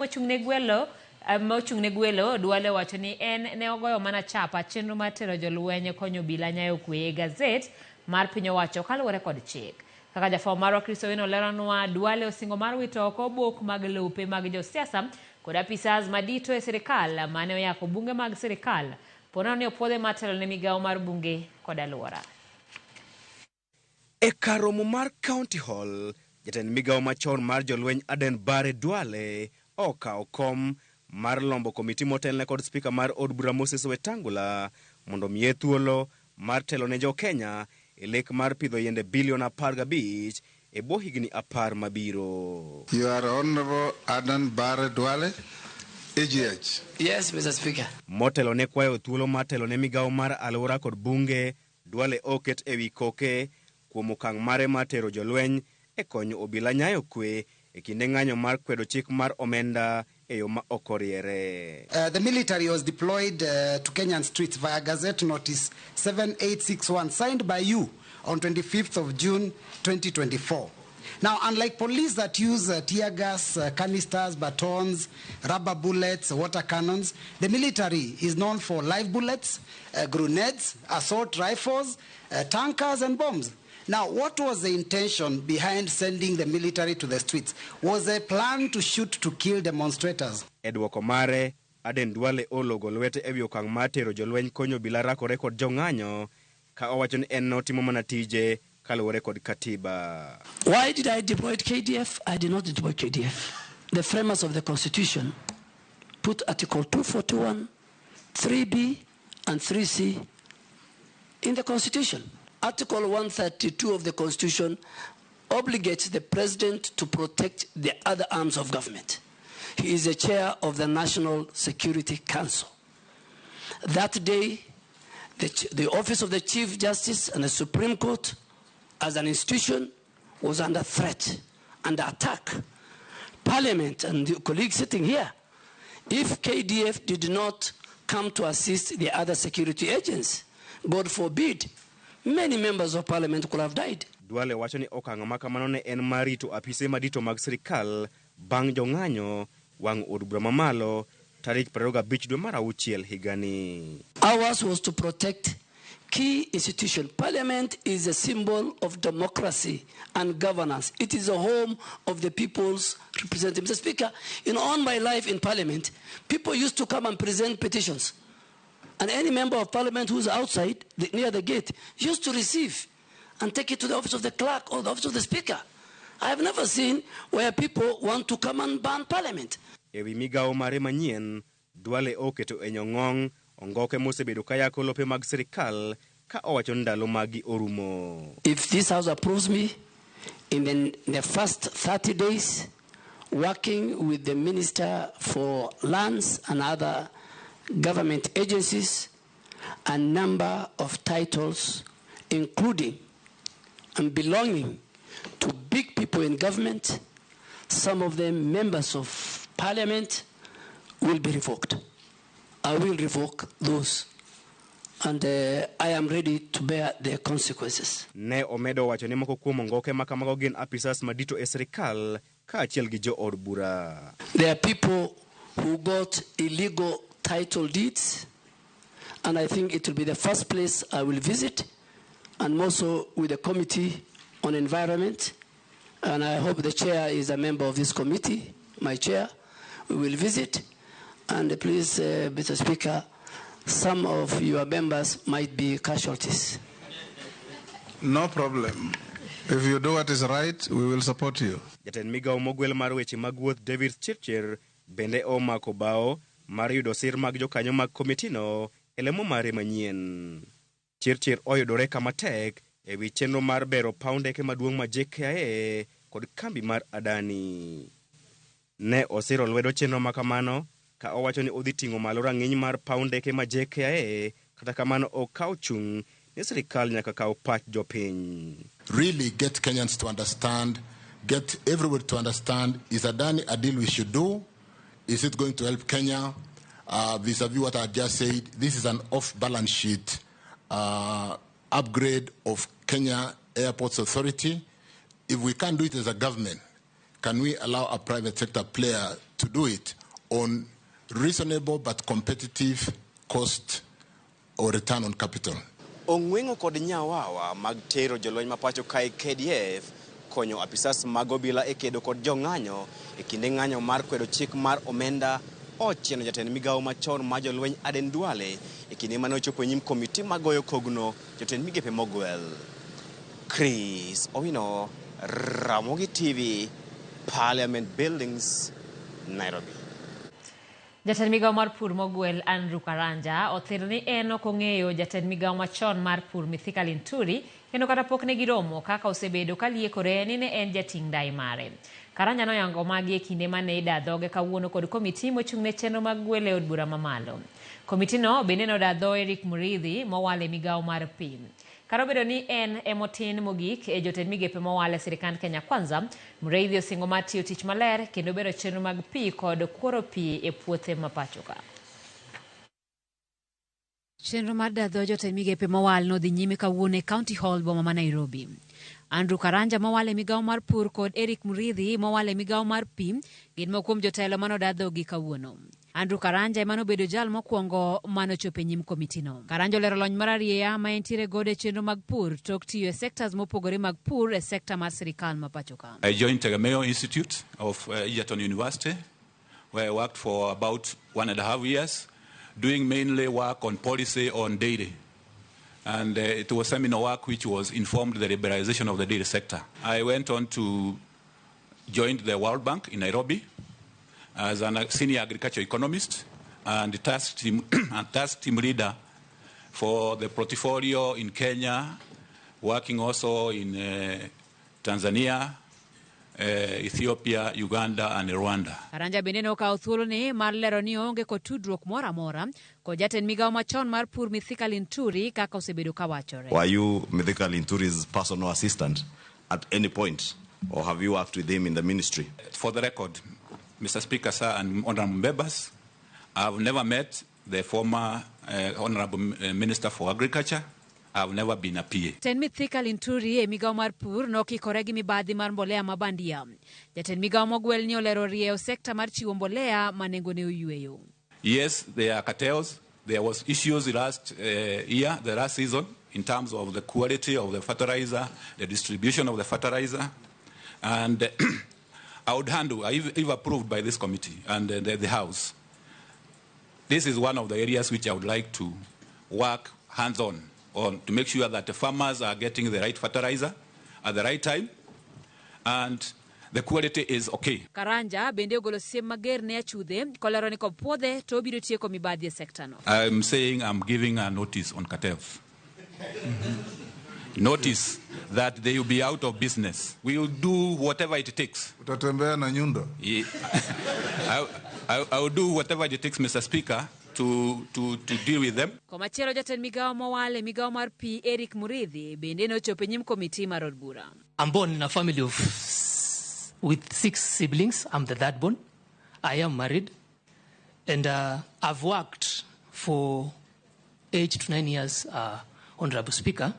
Mochung'ne gwelo mochung'ne gwelo Duale owacho ni en ne ogoyo mana chapa chenro mar tero jolweny konyo obila nyayo kwe e gazet mar piny owacho kaluwore kod chik. Kaka jafwambo marwa Chris Owino leronwa, Duale osingo mar wito oko obok mag lope mag josiasa kod apisas madito e sirikal mane oyako bunge mag sirikal ponono ni opuodhe mar telo ne migawo mar bunge kod aluora. E kar romo mar County Hall, jatend migawo machon mar jolweny Aden Bare Duale okawo kom mar lombo komiti motelne kod spika mar od bura Moses Wetangula mondo omiye thuolo mar telo ne jo-Kenya e lek mar pidho yiende bilion 15 e bwo higni 10 mabiro. You are Honorable Adan Bare Duale, AGH. Yes, Mr. Speaker. Motelo ne kwayo thuolo mar telo ne migawo mar alwora kod bunge, Duale oket e wi koke kuom okang' mare mar tero jolweny e konyo obila nyayo kwe e kinde ng'anyo mar kwedo chik mar omenda e yo ma ok oriere. The military was deployed to Kenyan streets via Gazette Notice 7861 signed by you on 25th of June 2024. Now, unlike police that use tear gas canisters, batons, rubber bullets, water cannons, the military is known for live bullets, grenades, assault rifles, tankers, and bombs. Now, what was the intention behind sending the military to the streets? Was there a plan to shoot to kill demonstrators? E dwoko mare, Aden Duale ologo lwete e wi okang' mar tero jolweny konyo obila rakore kod jong'anyo ka owacho ni en notimo mana tije kaluwore kod katiba. Why did I deploy KDF? I did not deploy KDF. The framers of the Constitution put Article 241, 3B, and 3C in the Constitution. Article 132 of the Constitution obligates the president to protect the other arms of government. He is the chair of the National Security Council. That day, the Office of the Chief Justice and the Supreme Court as an institution was under threat, under attack. Parliament and the colleagues sitting here, if KDF did not come to assist the other security agents, God forbid, many members of parliament could have died. Duale wacho ni okang' ma kamano ne en mar rito apise madito mag sirikal bang' jong'anyo wang'o od bura mamalo tarik 25 dwe mar auchiel higani. Ours was to protect key institution. Parliament is a symbol of democracy and governance. It is a home of the people's representative. Mr. Speaker, in all my life in Parliament, people used to come and present petitions. And any member of Parliament who's outside, near the gate, used to receive and take it to the office of the clerk or the office of the Speaker. I have never seen where people want to come and ban Parliament. E wi migawo mare manyien, Duale oketo e nyong'ong' ongoke mosebedo ka yako lope mag sirikal ka owacho ni ndalo magi orumo. If this House approves me, in the first 30 days, working with the Minister for Lands and other government agencies, a number of titles, including and belonging to big people in government, some of them members of parliament, will be revoked. I will revoke those, and I am ready to bear the consequences. Ne omedo wacho ni moko kuom ongoke ma kamago gin apisas madito e sirikal kaachiel gi jo od bura. There are people who got illegal title deeds, and I think it will be the first place I will visit, and more so with the Committee on Environment. And I hope the chair is a member of this committee, my chair. We will visit. And please, Mr. Speaker, some of your members might be casualties. No problem. If you do what is right, we will support you. Jatend migawo mogwel mar weche mag wuoth David Chirchir bende omako bao mar yudo sir mag jokanyo mag komitino e lemo mare manyien. Chirchir oyudore kama tek e wi chenro mar bero paw ndeke maduong' ma JKIA kod kambi mar Adani. Ne osiro lwedo chenro ma kamano ka owacho ni odhi ting'o malo rang'iny mar paw ndeke ma JKIA kata kamano ok kaw chung' ni sirikal nyaka kaw pach jopiny. Really get Kenyans to understand, get everybody to understand, is Adani a deal we should do? Is it going to help Kenya? Vis-a-vis what I just said, this is an off-balance sheet upgrade of Kenya Airports Authority. If we can't do it as a government, can we allow a private sector player to to do it on reasonable but competitive cost or return on capital. Ong'weng'o kod nyawawa mag tero jolweny ma pacho kae KDF konyo apisas mag obila e kedo kod jong'anyo e kinde ng'anyo mar kwedo chik mar omenda ochieno jatend migawo machon mar jolweny Aden Duale e kinde mane ochopo e nyim komiti magoyo kogno jotend migepe mogwel. Chris Owino, Ramogi TV, Parliament Buildings, Nairobi. Jatend migawo mar pur mogwel Andrew Karanja othiro ni en ok ong'eyo jatend migawo machon mar pur Mithika Linturi kendo kata pok ne giromo kaka osebedo ka liekore ni ne en jating' ndai mare. Karanja noyango magi e kinde mane ida dhoge kawuono kod komiti mochung' ne chenro mag gwel e od bura mamalo. Komitino bende noda dho Eric Muriithi mowal e migawo mar pi. Kata obedo ni en emotin mogik e jotend migepe mowal e sirikand Kenya Kwanza, Muriithi osingo mar tiyo tich maler kendo bero chenro mag pi kod kworo pi e puothe ma pacho ka. Chenro mar dadho jotend migepe mowal nodhi nyime kawuono e County Hall boma ma Nairobi. Andrew Karanja mowal e migawo mar pur kod Eric Muriithi mowal e migawo mar pi gin moko kuom jotelo manodadhogi kawuono. Andrew Karanja ema nobedo jal mokwongo manochopo e nyim komitino. Karanja olero lony mararieya ma entiere godo e chenro mag pur tok tiyo e sectors mopogore mag pur e sekta mar sirikal ma pacho ka. I joined Tegemeo Institute of Egerton University, where I worked for about 1.5 years, doing mainly work on policy on dairy. And it was seminal work which was informed the liberalization of the dairy sector. I went on to join the World Bank in Nairobi as a senior agriculture economist and task team, and task team leader for the portfolio in Kenya, working also in Tanzania, Ethiopia, Uganda, and Rwanda. Karanja bende nokawo thuoloni mar lero ni oonge kod tudruok moro amora kod jatend migawo machon mar pur Mithika Linturi kaka osebedo kawachore. Were you Mithika Linturi's personal assistant at any point, or have you worked with him in the ministry? For the record, Mr. Speaker, sir, and honorable members, I've never met the former Honorable Minister for Agriculture. I've never been a PA. Jatend Mithika Linturi e migawo mar pur nokikore gi mibadhi mar mbolea ma bandia. Jatend migawo mogwel ni olero rieyo sekta mar chiwo mbolea ma nengone oyweyo. Yes, there are cartels. There was issues last year, the last season, in terms of the quality of the fertilizer, the distribution of the fertilizer, and I would handle, if approved by this committee and the House. This is one of the areas which I would like to work hands-on on to make sure that the farmers are getting the right fertilizer at the right time and the quality is okay. Karanja bende ogolo siem mager ne achudhe kolero ni kopuodhe to obiro tieko mibadhi e sekta no. I'm saying I'm giving a notice on cartels. Notice that they will be out of business. We will do whatever it takes. Utatembea na nyundo. Yeah. I will do whatever it takes, Mr. Speaker, to deal with them. Komachielo jatend migawo mowal e migawo mar pi Eric Muriithi bende nochopo e nyim komiti mar od bura. I'm born in a family of with 6 siblings. I'm the third born. I am married, and I've worked for 8 to 9 years, Honorable Speaker,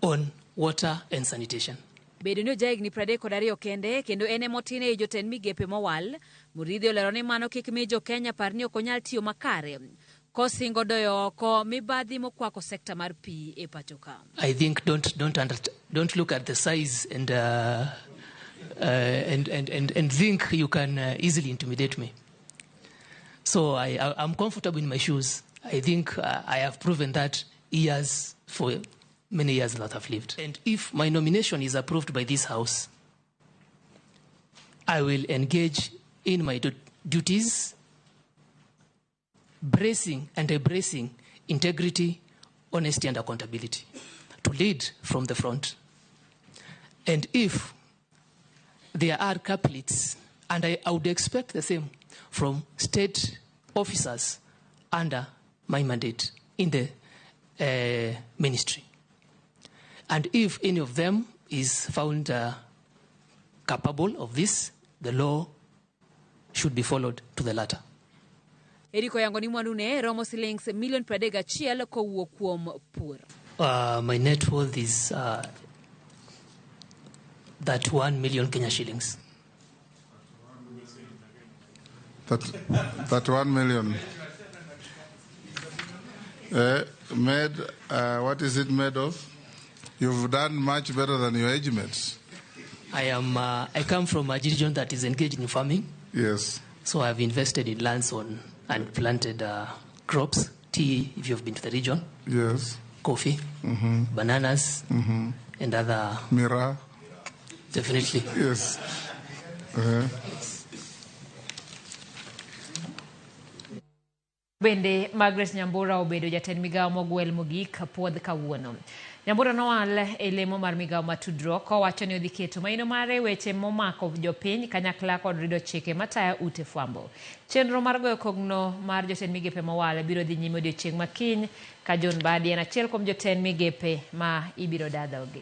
on water and sanitation. Bedo ni ojahigni 32 kende kendo en emotin ei jotend migepe mowal, Muriithi olero ni mano kik mi jo-Kenya par ni ok onyal tiyo makare kosingo doyo oko mibadhi mokwako sekta mar pi e pacho ka. I think don't look at the size and think you can easily intimidate me. So I'm comfortable in my shoes. I think I have proven that years for many years that I've lived. And if my nomination is approved by this House, I will engage in my duties, bracing and embracing integrity, honesty, and accountability to lead from the front. And if there are culprits, and I would expect the same from state officers under my mandate in the ministry. And if any of them is found capable of this, the law should be followed to the latter. Eric oyango ni mwandune romo silings milion 31 kowuok kuom pur. My net worth is that 1 million Kenya shillings. That 31 million. Made, what is it made of? You've done much better than your age mates. I come from a region that is engaged in farming. Yes. So I've invested in lands on and planted crops, tea, if you've been to the region. Yes. Coffee, bananas, and other. Mira. Definitely. Yes. Bende Margaret Nyambura obedo jatend migawo mogwel mogik puodh kawuono. Nyambura nowal e lemo mar migawo ma tudruok kowacho ni odhi keto maino mare weche momako jopiny kanyakla kod rido chike matayo ute fwambo. Chenro mar goyo kogno mar jotend migepe mowal biro dhi nyime odiochieng' ma kiny ka John Mbadi en achiel kuom jotend migepe ma ibiro daa dhogi.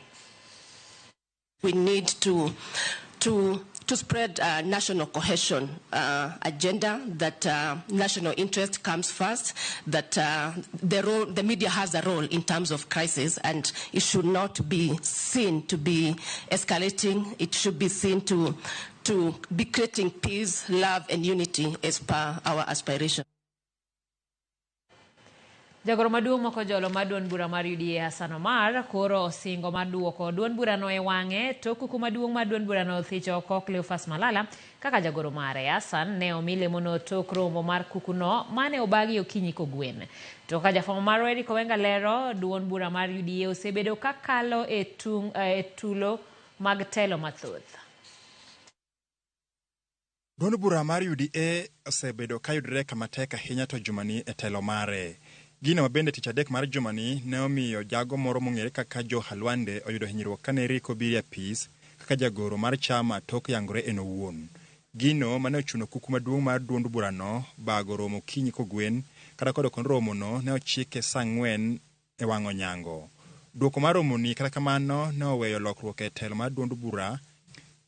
We need to spread national cohesion agenda, that national interest comes first, that the media has a role in terms of crisis, and it should not be seen to be escalating. It should be seen to be creating peace, love, and unity as per our aspiration. Jagoro maduong' moko jolo mar duond bura mar UDA Hassan Omar koro osingo mar duoko duond burano e wang'e tok kuku maduong' mar duond burano othicho oko Cleophas Malala kaka jagoro mare. Hassan ne omi lemono tok romo mar kukuno mane obagi okinyi kogwen. To ka jafwambo marwa Eric Owenga lero, duond bura mar UDA osebedo kakalo e tulo mag telo mathoth. Duond bura mar UDA osebedo kayudore kama tek ahinya to jumani e telo mare. Gino mabende tich adek mar jumani ne omiyo jago moro mong'ere kaka Joe Halwande oyudo hinyruok kane Rick obiro e apis kaka jagoro mar chama tok yangore en owuon. Gino mane ochuno kuku maduong' mar duond burano bago romo okinyi kogwen kata kod okon romono ne ochike saa 4 e wang' onyango. Duoko mar romoni kata kamano ne oweyo lokruok e telo mar duond bura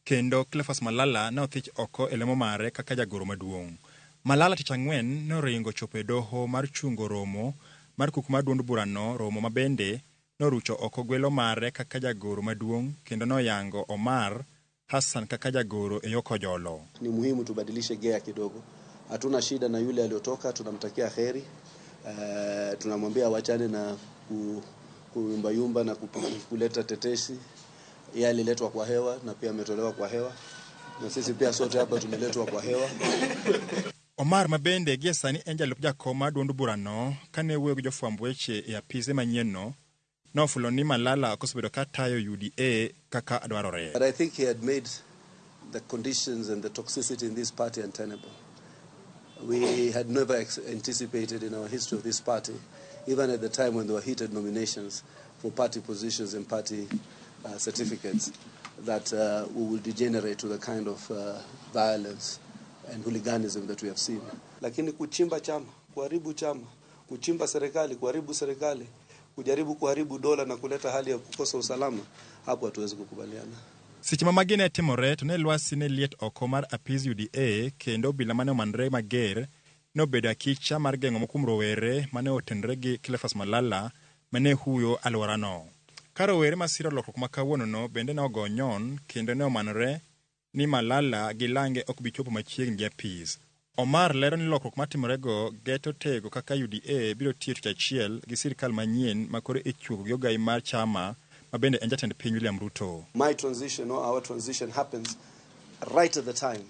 kendo Cleophas Malala ne othich oko e lemo mare kaka jagoro maduong'. Malala tich ang'wen ne oringo chopo e doho mar chungo romo mar kuku mar duond burano, romo mabende norucho oko gwelo mare kaka jagoro maduong' kendo noyango Omar Hassan kaka jagoro e yo kojolo. Ni muhimu tubadilishe gea kidogo. Hatuna shida na yule aliyotoka, tunamtakia heri. Tunamwambia wachane na kuyumba na kuleta tetesi. Yeye aliletwa kwa hewa na pia ametolewa kwa hewa. Na sisi pia sote hapa tumeletwa kwa hewa. Omar mabende gie sani en jalup jakom mar duond burano kane wuoyo gi jofwamb weche e apise manyienno nofulo ni Malala ok osebedo ka tayo UDA kaka dwarore. But I think he had made the conditions and the toxicity in this party untenable. We had never anticipated in our history of this party, even at the time when there were heated nominations for party positions and party certificates, that we will degenerate to the kind of violence and hooliganism that we have seen. Lakini kuchimba chama, kuharibu chama, kuchimba serikali, kuharibu serikali, kujaribu kuharibu dola na kuleta hali ya kukosa usalama, hapo hatuwezi kukubaliana. Seche ma magi ne timore to ne lwasi ne liet oko mar apis UDA kendo obila mane omanre mager nobedo akicha mar geng'o moko kuom rowere mane otenore gi Cleophas Malala mane huyo alworano. Ka rowere masiro lokruok ma kawuonono bende ne ogo nyon kendo ne omanore ni Malala gi lange ok bi chopo machiegni gi apis. Omar lero ni lokruok matimorego geto tego kaka UDA biro tiyo tich achiel gi sirikal manyien ma koro ichuogo gi ogai mar chama ma bende en jatend piny William Ruto. My transition or our transition happens right at the time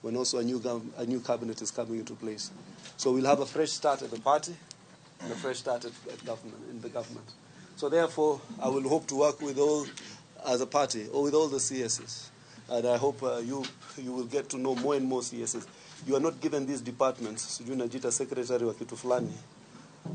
when also a new cabinet is coming into place. So we'll have a fresh start at the party and a fresh start at government, in the government. So therefore, I will hope to work with all, as a party, or with all the CSs. And I hope you will get to know more and more CSs. You are not given these departments. Sijui najita secretary wa kitu fulani,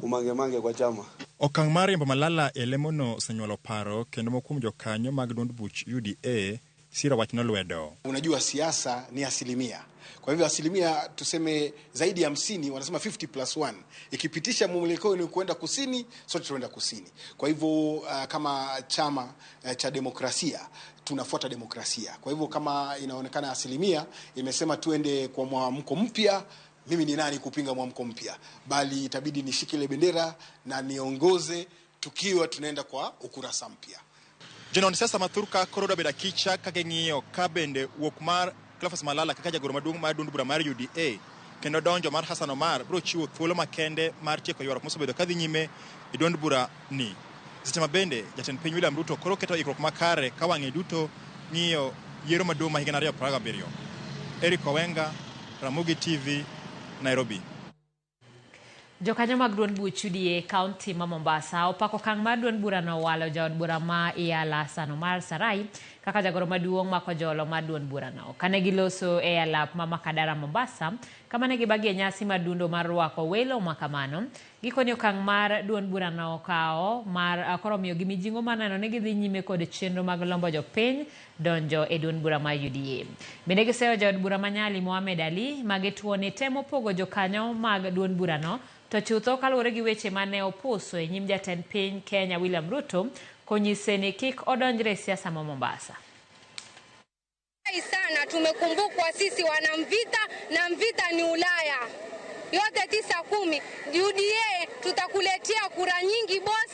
umange-mange kwa chama. Okang' mar riembo Malala e lemono osenyuolo paro kendo moko kuom jokanyo mag duond buch UDA siro wachno lwedo. Unajua siasa ni asilimia. Kwa hivyo asilimia tuseme zaidi ya 50, wanasema 50+1. Ikipitisha mwelekeo ni kuenda kusini, sote tunaenda kusini. Kwa hivyo kama chama cha demokrasia, tunafuata demokrasia. Kwa hivyo kama inaonekana asilimia imesema tuende kwa mwamko mpya, mimi ni nani kupinga mwamko mpya? Bali itabidi nishike ile bendera na niongoze tukiwa tunaenda kwa ukurasa mpya. Jonon siasa mathurka koro dwa bedo akicha ka ging'iyo ka bende wuok mar Cleophas Malala kaka jagoro maduong' mar duond bura mar UDA Kendo donjo mar Hassan Omar biro chiwo thuolo makende mar tieko ywaruok mosebedo kadhi nyime e duond bura ni. Seche ma bende jatend piny William Ruto koro keto ikruok makare ka wang'e duto ng'iyo yiero maduong' ma higa 2027. Eric Owenga, Ramogi TV, Nairobi. Jokanyo mag duond buch UDA kaunti ma Mombasa opako okang' mar duond burano walo jaod bura ma Iyala Hassan Omar Sarai kaka jagoro maduong' ma kojolo mar duond burano. Kane giloso e alap ma Makadara Mombasa, kama ne gibagie nyasi mar dundo mar rwako welo ma kamano, gikoni okang' mar duond burano okawo mar koro miyogi mijing'o mar neno ni gidhi nyime kod chenro mag lombo jopiny donjo e duond bura mar UDA. Bende giseyo jaod bura ma Nyali Mohamed Ali ma gituo ni temo pogo jokanyo mag duond burano to chutho kaluwore gi weche mane opuso e nyim jatend piny Kenya William Ruto konyise ni kik odonjre e siasa ma Mombasa. Sana tumekumbukwa sisi wana Mvita na Mvita ni Ulaya yote 9-10. UDA tutakuletea kura nyingi boss,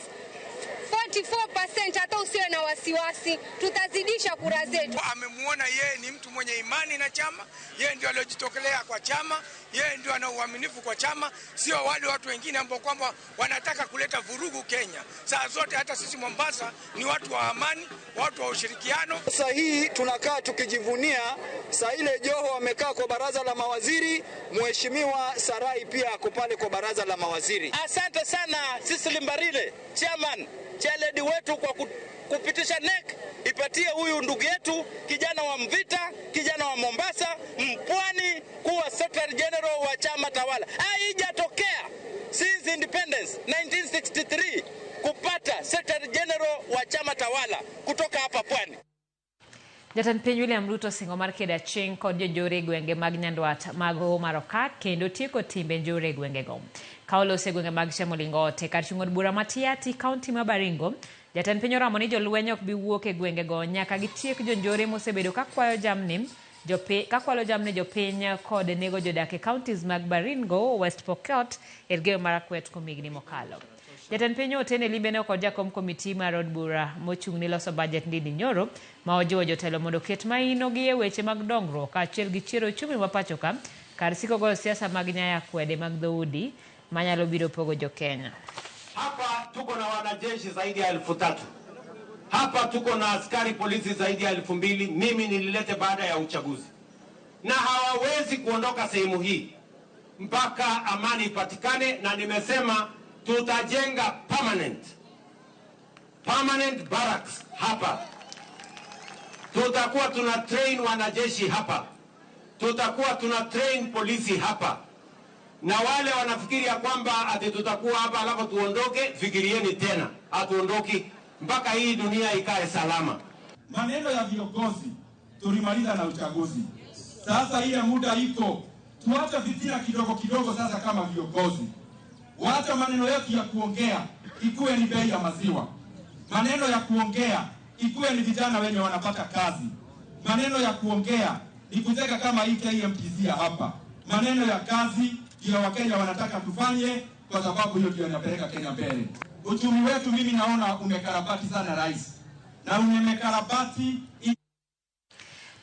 44%, hata usiwe na wasiwasi, tutazidisha kura zetu. Amemuona yeye ni mtu mwenye imani na chama, yeye ndio aliyojitokelea kwa chama, yeye ndio ana uaminifu kwa chama, sio wale watu wengine ambao kwamba wanataka kuleta vurugu Kenya. Saa zote hata sisi Mombasa ni watu wa amani, watu wa ushirikiano. Sasa hii tunakaa tukijivunia, saa ile Joho amekaa kwa baraza la mawaziri, Mheshimiwa Sarai pia ako pale kwa baraza la mawaziri. Asante sana sisi Limbarile, chairman chairlady wetu kwa kupitisha NEC ipatie huyu ndugu yetu kijana wa Mvita, kijana wa Mombasa, mpwani kuwa Secretary General wa chama tawala. Haijatokea since independence 1963 kupata Secretary General wa chama tawala kutoka hapa pwani. Jatend piny William Ruto osingo mar kedo aching' kod jonjore e gwenge mag Nyandwat mag Hoho mar Okak kendo tieko timbe njore e gwengego. Ka oloso e gwenge mag Chemolingote kar chung' od bura ma Tiaty, kaunti ma Baringo, jatend piny oramo ni jolweny ok bi wuok e gwengego nyaka gitiek jonjore mosebedo ka kwayo jamni jamni jopiny kod nego jodak e counties mag Baringo, West Pokot, Elgeyo Marakwet kuom higni mokalo. Jatend piny otene limbene kod jakom komiti mar od bura mochung' ni loso budget Ndindi Nyoro ma ojiwo jotelo mondo oket maino gi e weche mag dongruok kaachiel gi chiero uchumi ma pacho ka kar siko goyo siasa mag nyaya kwede mag dhoudi manyalo biro pogo jo-Kenya. Hapa tuko na wanajeshi zaidi ya 3,000. Hapa tuko na askari polisi zaidi ya 2,000. Mimi nililete baada ya uchaguzi. Na hawawezi kuondoka sehemu hii mpaka amani ipatikane, na nimesema tutajenga permanent barracks hapa. Tutakuwa tuna train wanajeshi hapa. Tutakuwa tuna train polisi hapa. Na wale wanafikiria kwamba ati tutakuwa hapa alafu tuondoke, fikirieni tena. Hatuondoki mpaka hii dunia ikae salama. Maneno ya viongozi tulimaliza na uchaguzi. Sasa ile muda iko. Tuache fitina kidogo kidogo sasa kama viongozi. Wacha maneno yetu ya kuongea ikuwe ni bei ya maziwa. Maneno ya kuongea ikuwe ni vijana wenye wanapata kazi. Maneno ya kuongea ni kuteka kama hii KMTC hapa. Maneno ya kazi ndio Wakenya wanataka tufanye, kwa sababu hiyo ndio inapeleka Kenya mbele. Uchumi wetu mimi naona umekarabati sana rais. Na umekarabati.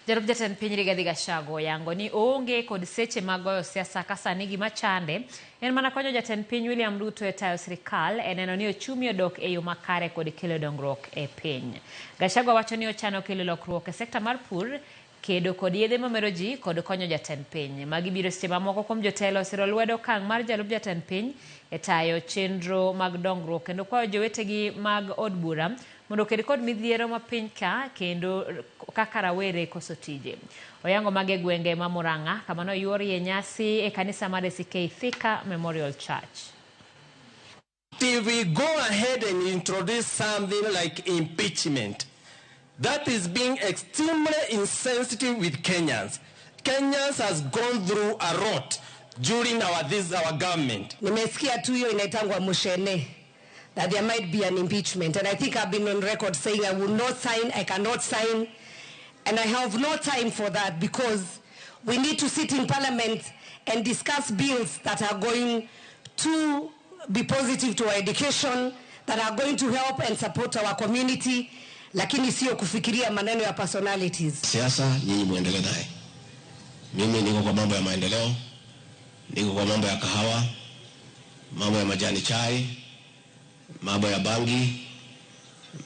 Jalup jatend piny Rigathi Gachagua oyango ni oonge kod seche mag goyo siasa ka sani gima chande en mana konyo jatend piny William Ruto e tayo sirikal e neno ni ochumi odok e yo makare kod kelo dongruok e piny. Gachagua wacho ni ochano kelo lokruok e sekta mar pur, kedo kod yedhe mamero ji kod konyo jatend piny. Magi biro seche mamoko kuom jotelo osiro lwedo okang' mar jalup jatend piny e tayo chenro mag dongruok kendo kwayo jowetegi mag od bura mondo oked kod midhiero ma piny ka kendo kaka rawere koso tije. Oyango mage gwenge ma Murang'a kama noyuorie nyasi e kanisa mar ACK Thika Memorial Church. Till we go ahead and introduce something like impeachment, that is being extremely insensitive with Kenyans. Kenyans has gone through a lot during our government. Nimesikia tu hiyo inaitangwa mushene, that there might be an impeachment, and I think I've been on record saying I will not sign, I cannot sign, and I have no time for that, because we need to sit in parliament and discuss bills that are going to be positive to our education, that are going to help and support our community, lakini sio kufikiria maneno ya personalities. Siasa nyinyi muendelee naye. Mimi niko kwa mambo ya maendeleo. Niko kwa mambo ya kahawa, mambo ya majani chai, mambo ya bangi,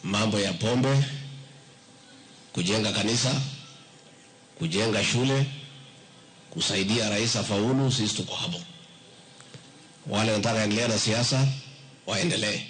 mambo ya pombe, kujenga kanisa, kujenga shule, kusaidia rais afaulu. Sisi tuko hapo. Wale wanataka endelea na siasa waendelee.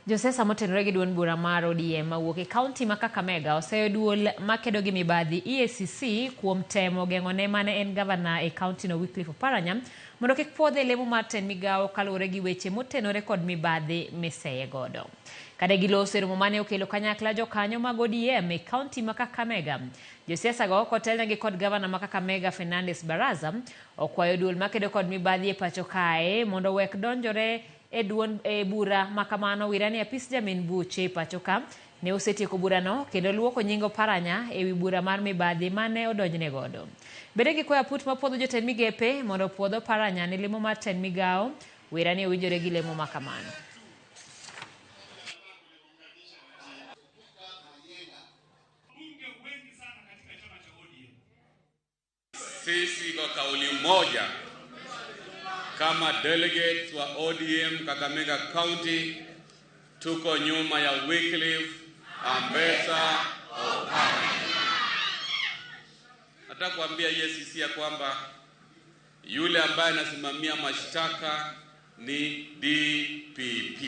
Josiasa motenore gi duond bura mar ODM mawuok e kaunti ma Kakamega oseyo duol makedo gi mibadhi EACC kuom temo geng'one mane en gavana e kaunti no Wycliffe Oparanya mondo kik puodhe lemo mar tend migawo kaluwore gi weche motenore kod mibadhi miseye godo. Kane giloso e romo mane okelo kanyakla jokanyo mag ODM e kaunti ma Kakamega, josiasa go kotelnegi kod gavana ma Kakamega Fernandes Baraza okwayo duol makedo kod mibadhi e pacho kae mondo owek donjore e duond e bura makamano. Wirani apis jamin buche e pacho ka ne osetieko burano kendo luoko nying Oparanya ewi bura mar mibadhi mane odonjne godo. Bende gikwayo aput mapuodho jotend migepe mondo opuodh Oparanya ne lemo mar tend migawo. Wirani owinjore gi lemo makamano. Sisi kwa kauli moja kama delegates wa ODM Kakamega County tuko nyuma ya Wycliffe Ambetsa Oparanya. Nataka kuambia EACC ya kwamba yule ambaye anasimamia mashtaka ni DPP,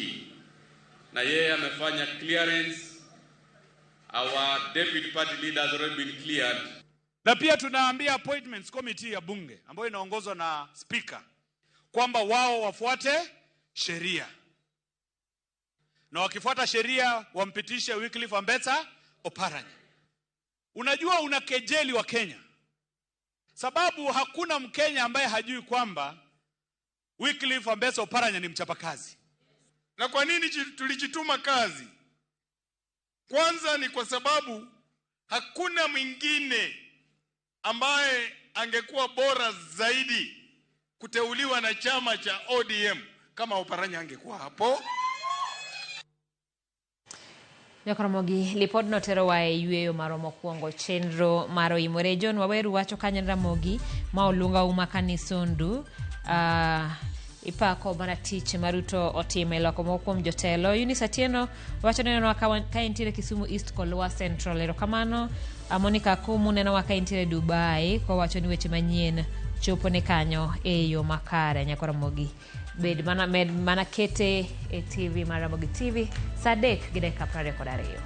na yeye amefanya clearance. Our deputy party leader has already been cleared. Na pia tunaambia appointments committee ya bunge ambayo inaongozwa na speaker kwamba wao wafuate sheria, na wakifuata sheria wampitishe Wycliffe Ambetsa Oparanya. Unajua unakejeli wa Kenya, sababu hakuna Mkenya ambaye hajui kwamba Wycliffe Ambetsa Oparanya ni mchapakazi. Na kwa nini tulijituma kazi? Kwanza ni kwa sababu hakuna mwingine ambaye angekuwa bora zaidi kuteuliwa na chama cha ODM kama Oparanya angekuwa hapo. Nyakoromogi, lipodno terowa e yweyo marwa mokwongo chenro mar oimore. John Waweru wacho kanyo Ramogi ma Olunga uma Kanisondu ipako mana tich ma Ruto otimo e loko moko kuom jotelo. Eunice Atieno wacho ni nenowa ka entiere Kisumu East Kolwa Central. Erokamano. Monica Akumu nenowa ka entiere Dubai kowacho ni weche manyien chopo ne kanyo e yo makare. Nyakoromogi, bed mana med mana kete e TV mar Ramogi TV saa 3:22.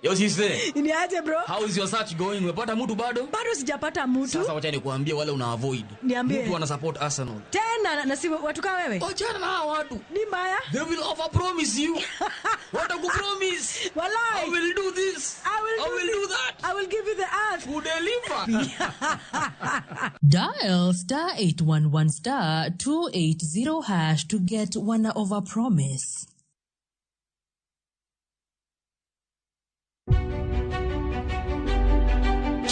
Yo sister. Niaje bro? How is your search going? Umepata mtu bado? Bado sijapata mtu. Sasa wacha nikuambie wale una avoid. Niambie. Mtu ana support Arsenal. Tena na si watu kama wewe? Achana na hawa watu. Ni mbaya? They will over promise you. Watakupromise. Walai. I will do this. I will do that. I will give you the earth. Who deliver. Dial star 811 star 280 hash to get one over promise.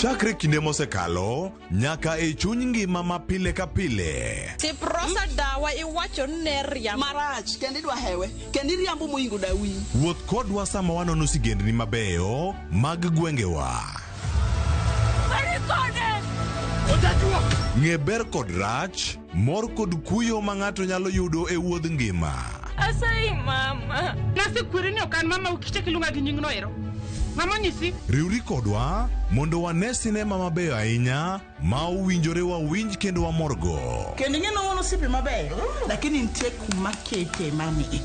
Chakre kinde mosekalo nyaka e chuny ngima ma pile ka pile. Tiprosa dawa iwacho ni ne riambo. Marach kendo idwa hewe kendo iriambo moingo dawi. Wuoth kodwa sama wanono sigendni mabeyo mag gwengewa. Ng'e ber kod rach, mor kod kuyo ma ng'ato nyalo yudo e wuodh ngima. Asayi mama. Nasekweri ni ok an mama ukichak iluonga gi nyingno ero. Mama onyisi. Riwri kodwa mondo wane sinema mabeyo ahinya ma owinjore wawinj kendo wamorgo. Kendo ing'e ni wan osiepe mabeyo, lakini nitie kuma kete mami.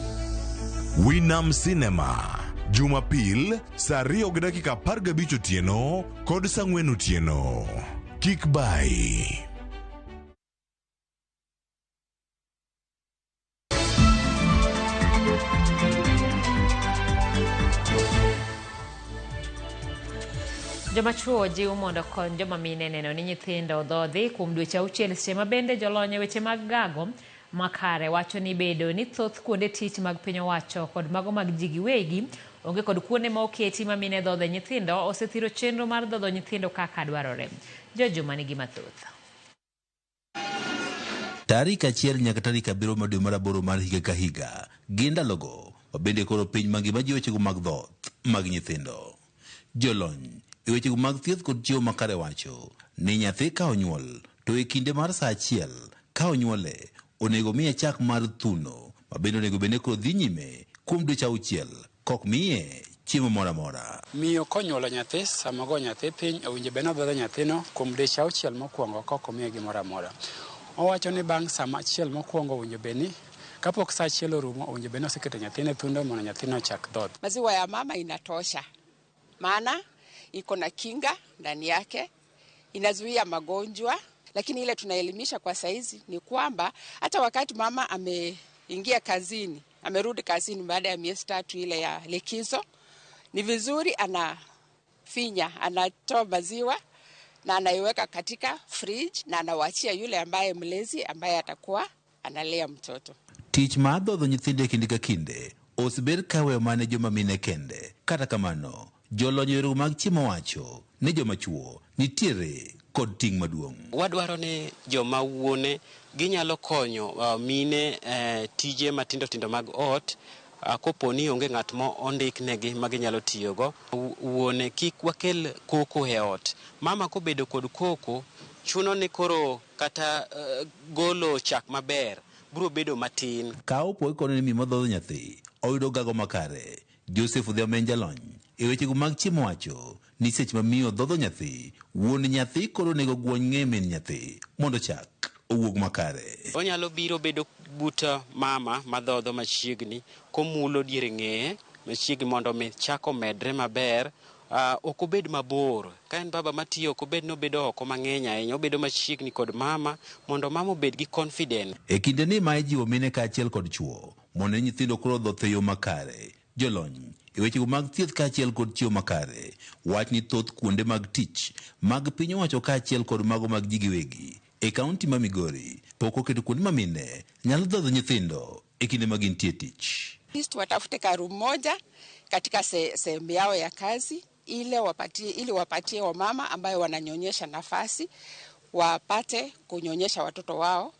Winam Cinema, Jumapil saa 2:15 otieno kod saa 4 otieno. Kik bai. Joma chuo jiw mondo okony joma mine neno ni nyithindo odhodhi kuom dweche 6 seche ma bende jolony e weche mag gago makare wacho ni bedo ni thoth kuonde tich mag piny owacho kod mago mag ji giwegi onge kod kuonde ma oketi ma mine dhodhe nyithindo osethiro chenro mar dhodho nyithindo kaka dwarore. Jojuma nigi mathoth. Tarik 1 nyaka tarik 7 mar dwe mar aboro mar higa ka higa gin ndalogo ma bende koro piny mangima jiwo wechego mag dhoth mag nyithindo. Jolony e wechego mag thieth kod chiemo makare wacho ni nyathi ka onyuol to e kinde mar saa 1 ka onyuole onego miye chak mar thuno ma bende onego bed ni koro dhi nyime kuom dweche 6 kok miye chiemo moro amora. Miyo konyuolo nyathi, sama ogo nyathi piny, owinjo bed ni odhodho nyathino kuom dweche 6 mokwongo kok omiye gimoro amora. Owacho ni bang' sama achiel mokwongo owinjo bed ni kapok saa 1 orumo owinjo bed ni oseketo nyathine e thundo mondo nyathino ochak dhoth. Maziwa ya mama inatosha, maana iko na kinga ndani yake, inazuia magonjwa. Lakini ile tunaelimisha kwa saizi ni kwamba hata wakati mama ameingia kazini, amerudi kazini baada ya miezi 3 ile ya likizo, ni vizuri anafinya, anatoa maziwa na anaiweka katika fridge na anawachia yule ambaye mlezi ambaye atakuwa analea mtoto. Tich mar dhodho nyithindo e kinde ka kinde osebed ka weyo mana joma mine kende. Kata kamano, jolony e yore mag chiemo wacho ni joma chuo nitiere kod ting' maduong'. Wadwaro ni joma wuone ginyalo konyo mine tije matindo tindo mag ot kopo ni onge ng'at mo ondiknegi ma ginyalo tiyogo. Wuone kik wakel koko e ot. Mama kobedo kod koko chuno ni koro kata golo chak maber biro bedo matin. Ka opo ikono ni miyo madhodho nyathi oyudo gago makare, Joseph Odhiambo en jalony e wechego mag chiemo wacho ni seche ma miyo dhodho nyathi, wuon nyathi koro onego gwony ng'e min nyathi mondo chak owuog makare. Onyalo biro bedo but mama madhodho machiegni komulo dier ng'eye machiegni mondo mi chak omedre maber. Ok obed mabor. Ka en baba matiyo ok obed ni obedo oko mang'eny ahinya, obedo machiegni kod mama mondo mama obed gi confidence. E kinde ni ma ijiwo mine kaachiel kod chuo mondo nyithindo koro odhoth e yo makare, jolony e wechego mag thieth kaachiel kod chiemo makare wach ni thoth kuonde mag tich mag piny owacho kaachiel kod mago mag ji giwegi e kaunti ma Migori pok oketo kuonde ma mine nyalo dhodho nyithindo e kinde ma gintie tich. Watafute karu moja katika sehemu yao ya kazi ili wapatie wamama ambayo wananyonyesha nafasi wapate kunyonyesha watoto wao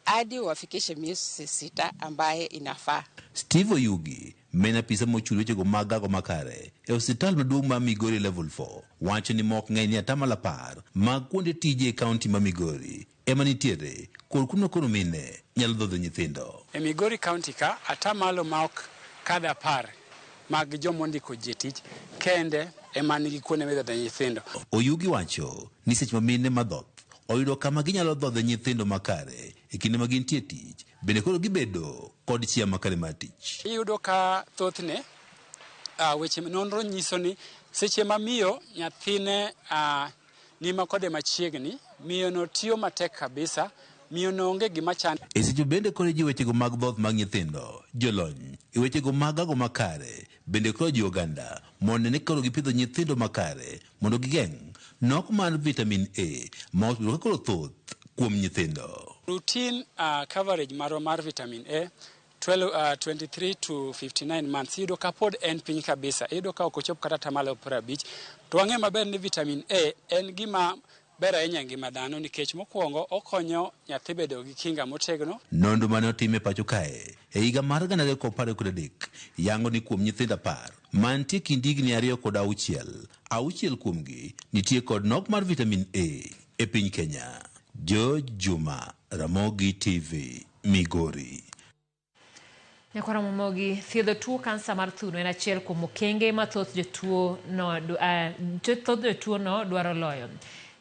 hadi wafikishe miezi 6 ambaye inafaa. Steve Oyugi, men apisa mochung' wechego mag gago makare e osiptal maduong' ma Migori Level 4 wacho ni mok ng'eny ni 10% mag kuonde tije e kaunti ma Migori ema nitiere kod kuma koro mine nyalo dhodho nyithindo. E Migori County ka 10% ma ok kadh 10 mag joma ondiko ji tich kende ema nigi kuonde midhodhe nyithindo. Oyugi wacho ni seche ma mine madhoth oyudo kama ginyalo dhodhe nyithindo makare e kinde ma gintie tich, bende koro gibedo kod chia makare mar tich. Iyudo ka thothne weche nonro nyiso ni seche ma miyo nyathine ni kode machiegni, miyo no tiyo matek kabisa, miyo no onge gima chande. E seche bende koro jiwo wechego mag dhoth mag nyithindo, jolony e wechego mag gago makare bende koro jiwo oganda mondo ne koro gipidho nyithindo makare mondo gigeng' nok mar vitamin A ma osebedo ka koro thoth kuom nyithindo. Routine coverage marwa mar vitamin A 23 to 59 months iyudo ka pod en piny kabisa, iyudo ka ok ochop kata 50%. To wang'eyo maber ni vitamin A en gima ber ahinya e ngima dhano nikech mokwongo okonyo nyathi bedo gi kinga motegno. Nonro mane otim e pacho kae e higa mar 2023 yango ni kuom nyithindo 10 mantie kind higni 2 kod 6, 6 kuomgi nitie kod nok mar vitamin A e piny Kenya. George Juma, Ramogi TV, Migori. Nyakwara Momogi, thiedho tuo kansa mar thuno en achiel kuom okenge ma thoth jotuo no dwaro loyo.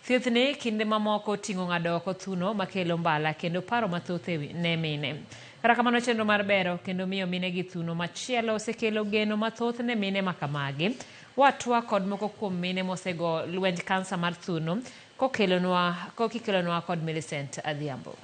Thiethne kinde mamoko ting'o ng'ado oko thuno makelo mbala kendo paro mathoth ne mine. Kata kamano chenro mar bero kendo miyo mine gi thuno machielo osekelo geno mathoth ne mine makamagi. Watwa kod moko kuom mine mosego lwenj kansa mar thuno kokikelonwa kod Millicent Adhiambo.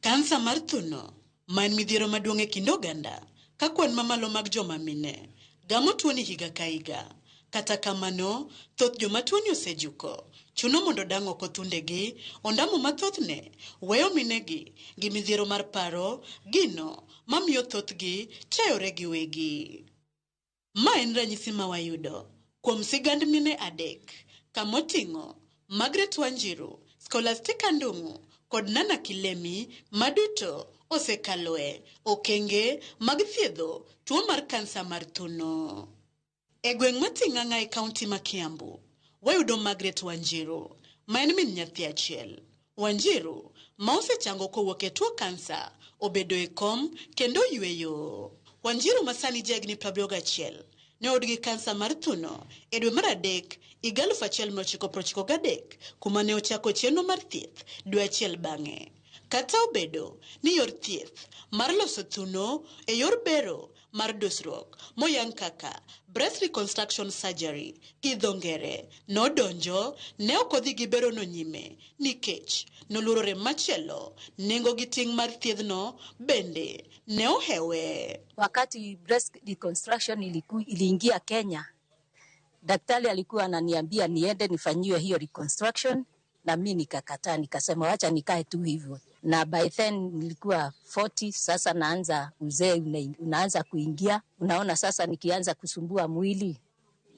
Kansa mar thuno ma en midhiero maduong' e kind oganda ka kwan mamalo mag joma mine gamo tuoni higa ka higa. Kata kamano, thoth joma tuoni osejuko chuno mondo dang' oko thundegi, ondamo mathothne weyo minegi gi midhiero mar paro, gino mamiyo thothgi chayore giwegi. Ma en ranyisi ma wayudo kuom sigand mine 3 kamoting'o Margaret Wanjiru, Scholastica Ndung'u kod Nana Kilemi maduto osekaloe okenge mag thiedho tuo mar kansa mar thuno. E gweng' ma Ting'ang'a e kaunti ma Kiambu, wayudo Margaret Wanjiru, ma en min nyathi achiel. Wanjiru, ma osechango kowuok e tuo kansa, obedo e kom kendo oyweyo. Wanjiru ma sani jahigni 71 ne oyud gi kansa mar thuno e dwe mar adek higa 1993 kuma ne ochako chenro mar thieth dwe achiel bang'e. Kata obedo ni yor thieth mar loso thuno e yor bero mar dusruok moyang kaka breast reconstruction surgery gi dho ngere nodonjo, ne ok odhi gi berono nyime nikech noluoro rem machielo, nengo gi ting' mar thiedhno bende ne ohewe. Wakati breast reconstruction iliingia Kenya, daktari alikuwa ananiambia niende nifanyiwe hiyo reconstruction, na mi nikakataa, nikasema wacha nikae tu hivyo. Na by then nilikuwa 40, sasa naanza uzee unaanza kuingia. Unaona sasa nikianza kusumbua mwili,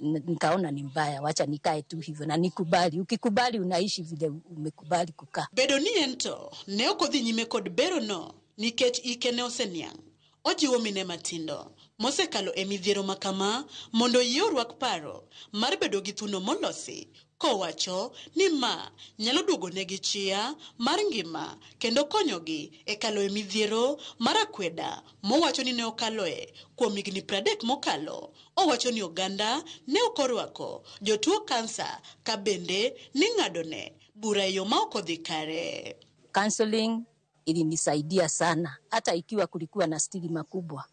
nikaona ni mbaya, wacha nikae tu hivyo na nikubali. Ukikubali unaishi vile umekubali kukaa. Bedo ni en to ne ok odhi nyime kod berono nikech ike ne oseniang'. Ojiwo mine matindo mosekalo e midhiero ma kama mondo oyie orwak paro mar bedo gi thuno molosi, kowacho ni ma nyalo duogo negi chia mar ngima kendo konyogi e kalo e midhiero mar akweda mowacho ni ne okaloe kuom higni 30 mokalo. Owacho ni oganda ne ok orwako jotuo kansa ka bende ning'adone bura e yo ma ok odhi kare. Counseling ilinisaidia sana, hata ikiwa kulikuwa na stigma kubwa,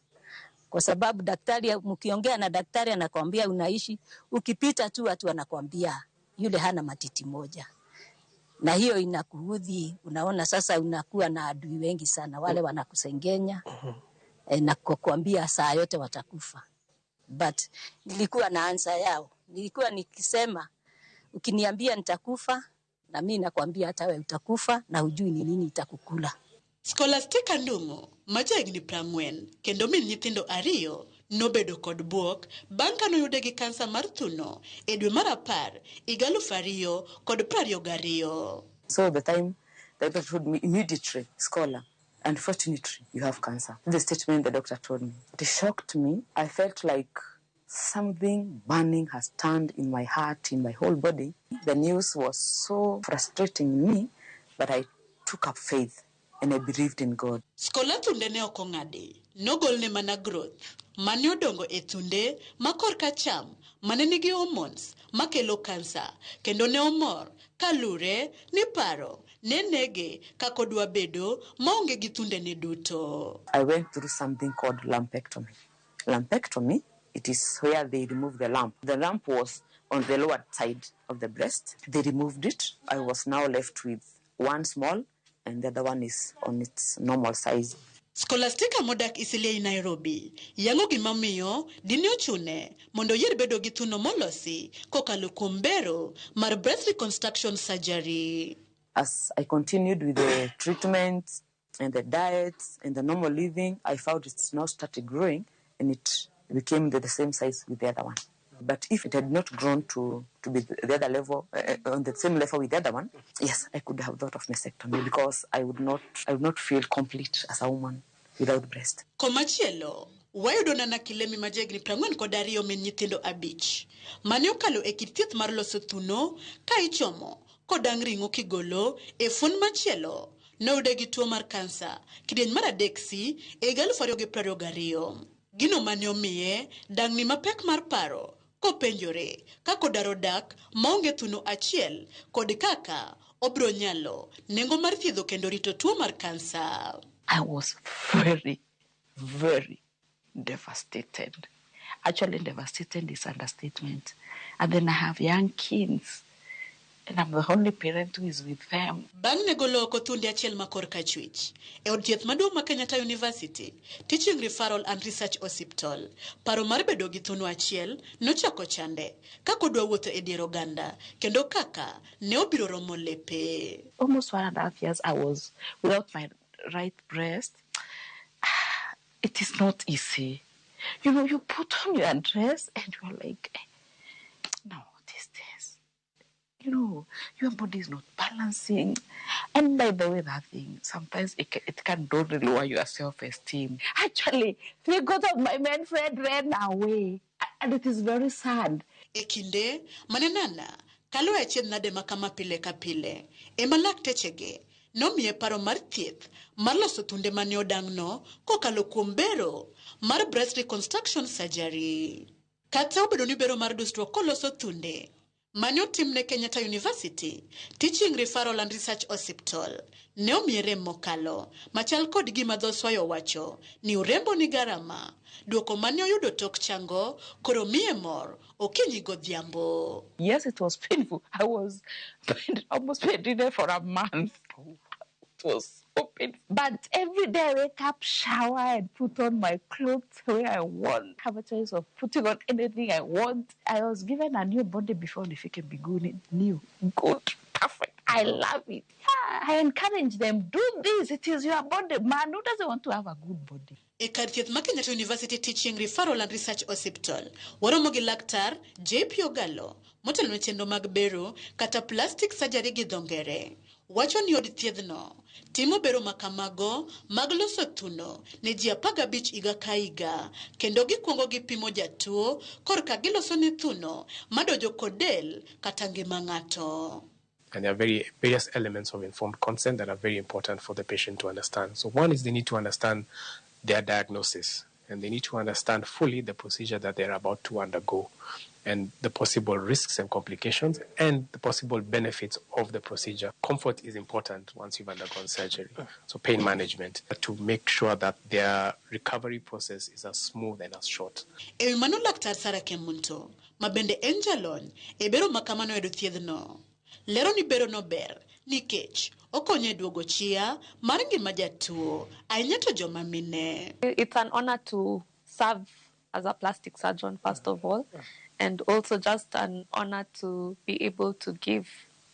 kwa sababu daktari, mkiongea na daktari anakwambia unaishi, ukipita tu watu wanakwambia yule hana matiti moja, na hiyo inakuudhi. Unaona sasa unakuwa na adui wengi sana, wale wanakusengenya na kukwambia saa yote watakufa. But nilikuwa na answer yao, nilikuwa nikisema ukiniambia nitakufa, na mimi nakwambia hata wewe utakufa na hujui ni nini itakukula. Scholastica Ndung'u ma jahigni 40 kendo min nyithindo ariyo nobedo kod buok bang' kanoyude gi kansa mar thuno e dwe mar 10 higa 2022. So the time the doctor told me immediately, Scholar, unfortunately you have cancer. The statement the doctor told me, it shocked me. I felt like something burning has turned in my heart, in my whole body. The news was so frustrating me, but I took up faith and I believed in God. Scholar thunde ne ok ong'adi, nogolne mana growth mane odongo e thunde ma korka cham mane nigi hormones makelo kansa, kendo ne omor kalure ni paro ne nege kaka odwa bedo maonge gi thundene duto. I went through something called lumpectomy. Lumpectomy, it is where they remove the lump. The lump was on the lower side of the breast. They removed it. I was now left with one small and the other one is on its normal size. Scholastica modak Eastleigh Nairobi yango gimomiyo dine ochune mondo oyier bedo gi thuno molosi kokalo kuom bero mar breast reconstruction surgery. As I continued with the treatment and the diet and the normal living, I found it's now started growing and it became the same size with the other one. But if it had not grown to be the other level, on the same level with the other one, yes, I could have thought of mastectomy because I would not feel complete as a woman without breast. Komachielo, wayudo Nana Kilemi ma jahigni 42 min nyithindo 5 mane okalo e kit thieth mar loso thuno ka ichomo kodang' ring'o kigolo e fuon machielo. Noyude gi tuo mar kansa kidieny mar 3C e higa 2022. Gino mane omiye dang'ni mapek mar paro kopenjore kaka odaro dak maonge thuno achiel kod kaka obiro nyalo nengo mar thiedho kendo rito tuo mar kansa. I was very, very devastated. Actually, devastated is understatement. And then I have young kids, and I'm the only parent who is with them. Bang' ne golo oko thunde achiel ma korka achwich e od thieth maduong' ma Kenyatta University Teaching Referral and Research Hospital, paro mar bedo gi thuno achiel nochako chande kaka odwa wuotho e dier oganda kendo kaka ne obiro romo lepe. Almost 1.5 years I was without my right breast. It is not easy. You know, you put on your dress and you're like, no, this. You You know, your body is not balancing. And by the way, that thing, sometimes it can really lower your self-esteem. Actually, 3/4 of my men friend ran away. And it is very sad. E kinde mane Nana kalo e achiedh nade ma kama pile ka pile, ema laktechege nomiye paro mar thieth mar loso thunde mane odang'no kokalo kuom bero mar breast reconstruction surgery. Kata obedo ni bero mar dusruok koloso thunde mane otimne Kenyatta University Teaching Referral and Research Hospital ne omiye rem mokalo machal kod gima dho Swayo wacho ni urembo ni garama. Duoko mane oyudo tok chango koro miye mor okinyi godhiambo. Yes, it was painful. I was almost bedridden for a month. It was so painful. But every day I wake up, shower, and put on my clothes the way I want. Have a choice of putting on anything I want. I was given a new body before Nifike Mbinguni. New, good, perfect. I love it. Yeah, I encourage them, do this. It is your body. Man, who doesn't want to have a good body? E kar thieth ma Kenyatta University Teaching Referral and Research Hospital, waromo gi laktar JP Ogalo motelo ne chenro mag bero kata plastic surgery gi dho ngere. Wacho ni od thiedhno timo bero makamago mag loso thuno ne ji 15 higa ka higa, kendo gikwongo gipimo jatuo korka giloso ne thuno madojo kod del kata ngima ng'ato. And there are various elements of informed consent that are very important for the patient to understand. So one is they need to understand their diagnosis, and they need to understand fully the procedure that they're about to undergo and the possible risks and complications and the possible benefits of the procedure. Comfort is important once you've undergone surgery. So pain management, to make sure that their recovery process is as smooth and as short. E wi mano laktar Sarah Kemunto, ma bende en jalony e bero ma kamano e thiedhno. Lero ni bero no ber nikech okonyo e duogo chia mar ngima jatuo, ahinya to joma mine. It's an honor to serve as a plastic surgeon, first of all, and also just an honor to be able to give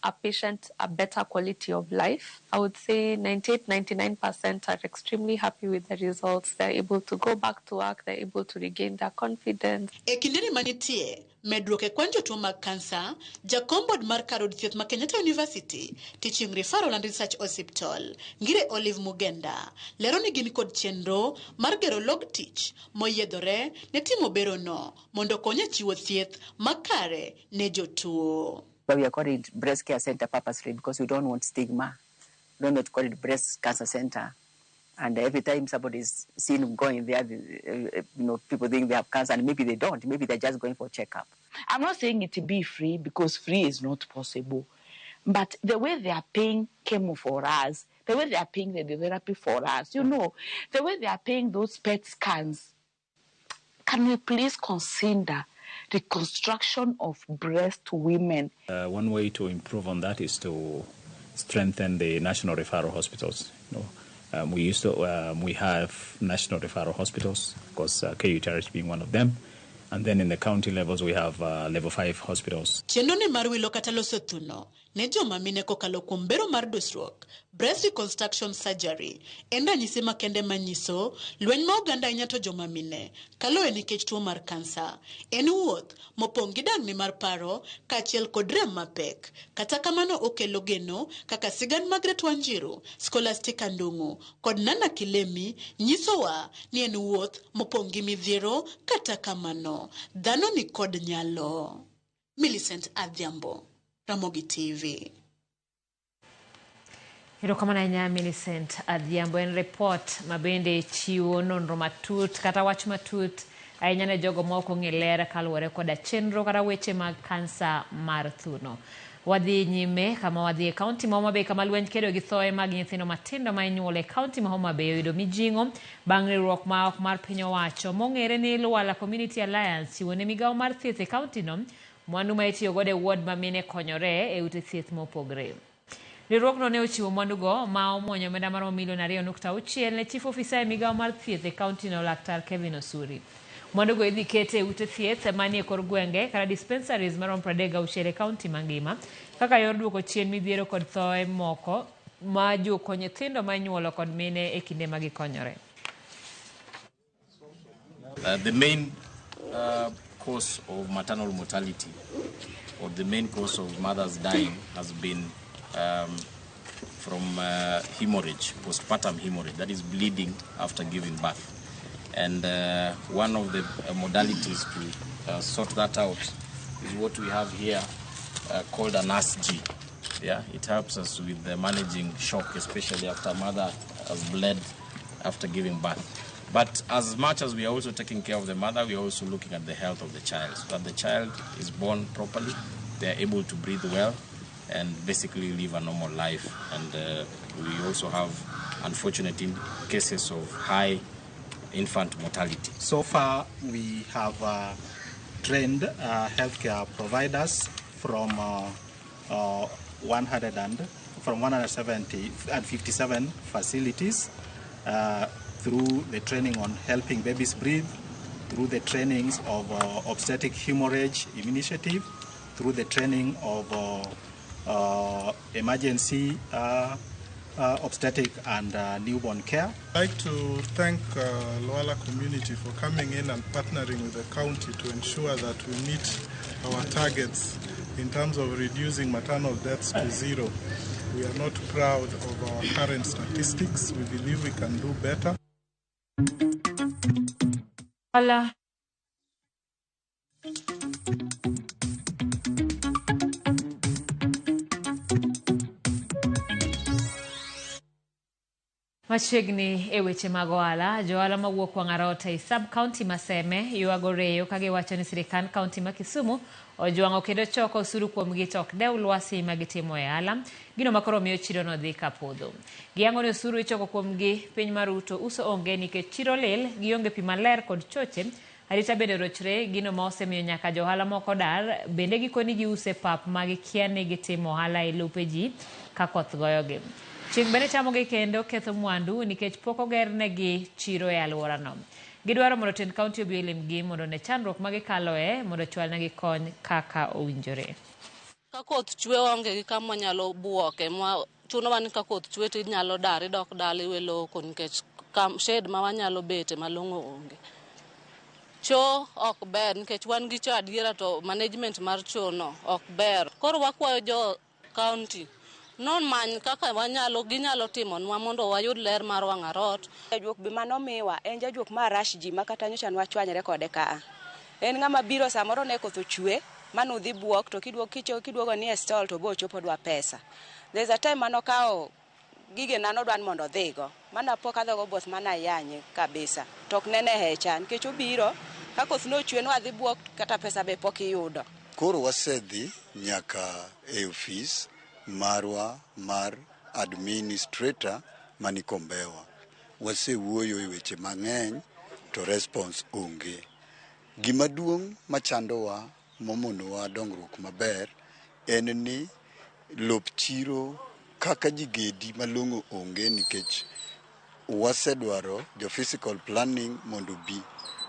a patient a better quality of life. I would say 98-99% are extremely happy with the results. They're able to go back to work, they're able to regain their confidence. E kindeni manitie medruok e kwan jotuo mag kansa, jakom bod mar kar od thieth ma Kenyatta University Teaching Referral and Research Hospital, Ngire Olive Mugenda, lero ni gin kod chenro mar gero log tich moyiedhore ne timo berono mondo okony e chiwo thieth makare ne jotuo. But we are calling it breast care center purposely because we don't want stigma. We don't want to call it breast cancer center. And every time somebody is seen going there, you know, people think they have cancer, and maybe they don't. Maybe they're just going for a checkup. I'm not saying it to be free, because free is not possible. But the way they are paying chemo for us, the way they are paying the radiotherapy for us, you know, the way they are paying those PET scans, can we please consider reconstruction of breast women? One way to improve on that is to strengthen the national referral hospitals. You know, we have national referral hospitals, of course, KUTRH being one of them. And then in the county levels, we have level 5 hospitals. Chenro ni mar wilo kata loso thuno ne joma mine kokalo kuom bero mar dusruok, breast reconstruction surgery, en ranyisi makende manyiso lweny ma oganda ahinya to joma mine kaloe nikech tuo mar kansa. En wuoth mopong' gi dang'ni mar paro kaachiel kod rem mapek. Kata kamano okelo geno kaka sigand Margaret Wanjiru, Scholastica Ndung'u kod Nana Kilemi nyisowa ni en wuoth mopong' gi midhiero, kata kamano dhano ni kod nyalo. Millicent Adhiambo, Ramogi TV. Erokamano ahinya Millicent Adhiambo. En report ma bende chiwo nonro matut kata wach matut ahinya ne jogo ma ok ong'e ler kaluwore koda chenro kata weche mag kansa mar thuno. Wadhi nyime kama wadhi e kaunti ma Homa Bay, kama lweny kedo gi thoe mag nyithindo matindo ma inyuolo e kaunti ma Homa Bay oyudo mijing'o bang' riwruok ma ok mar piny owacho mong'ere ni Lwala Community Alliance chiwo ne migawo mar thieth e kaunti no mwandu ma itiyo godo e ward ma mine konyore e ute thieth mopogre. Riwruogno ne ochiwo mwandugo ma omuonyo omenda maromo milion 2.6 ne chief ofisa e migawo mar thieth e kaunti no Laktar Kevin Osuri. Mwandugo idhi kete e ute thieth manie kor gwenge kata dispensaries maromo 36 e kaunti mangima kaka yor duoko chien midhiero kod thoe moko ma juko nyithindo ma inyuolo kod mine e kinde ma gikonyore. The main cause of maternal mortality, or the main cause of mothers dying, has been from hemorrhage, postpartum hemorrhage, that is bleeding after giving birth. And one of the modalities to sort that out is what we have here called an ASG. Yeah, it helps us with managing shock, especially after mother has bled after giving birth. But as much as we are also taking care of the mother, we are also looking at the health of the child, so that the child is born properly, they are able to breathe well, and basically live a normal life. And we also have unfortunate cases of high infant mortality. So far, we have trained healthcare providers from 157 facilities through the training on helping babies breathe, through the trainings of obstetric hemorrhage initiative, through the training of emergency obstetric and newborn care. I'd like to thank Lwala community for coming in and partnering with the county to ensure that we meet our targets in terms of reducing maternal deaths to zero. We are not proud of our current statistics. We believe we can do better. Hola. Machiegni e weche mag ohala, johala mawuok Wang'arota e sub-county ma Seme ywago reyo ka giwacho ni sirikand kaunti ma Kisumu ojwang'o kendo choko osuru kuomgi to ok dew lwasi ma gitimo e ohala, gino ma koro miyo chirono dhi ka podho. Giyango ni osuru ichoko kuomgi piny mar Ruto uso onge nikech chiro lil, gionge pi maler kod choche. Arita bende orochre, gino ma osemiyo nyaka johala moko dar, bende gikoni giuse pap ma gikia ni gitimo ohala e lope ji ka koth goyogi. Chieng' bende chamogi kendo ketho mwandu nikech pok ogernegi chiro e alworano. Gidwaro mondo tend kaunti obi olimgi mondo ne chandruok ma gikaloe mondo ochwalnegi kony kaka owinjore. Ka koth chwe onge gi kama wanyalo buoke, ma chunowa ni ka koth chwe to inyalo dar idok dala iwe loko nikech shed ma wanyalo bete malong'o onge. Cho ok ber nikech wan gi cho adiera to management mar cho no ok ber. Koro wakwayo jo kaunti nomany kaka wanyalo ginyalo timonwa mondo wayud ler mar Wang'arot. Jajuok be manomiwa en jajuok ma rush ji ma kata nyocha nwachwanyre kode kaa. En ng'ama biro samoro ne koth ochwe manudhi buok to kiduogo ni e stall to bo ochopo dwa pesa. There's a time manokawo gigena nodwa ni mondo odhigo mana pok adhogo both mana yanye kabisa to ok nene hecha nikech obiro ka koth nochwe nwadhi buok kata pesa be pok iyudo. Koro wasedhi nyaka e ofis marwa mar administrator mani Kombewa. Wasewuoyo e weche mang'eny to response onge. Gima duong' machandowa momonowa dongruok maber en ni lop chiro kaka ji gedi malong'o onge nikech wasedwaro jo physical planning mondo bi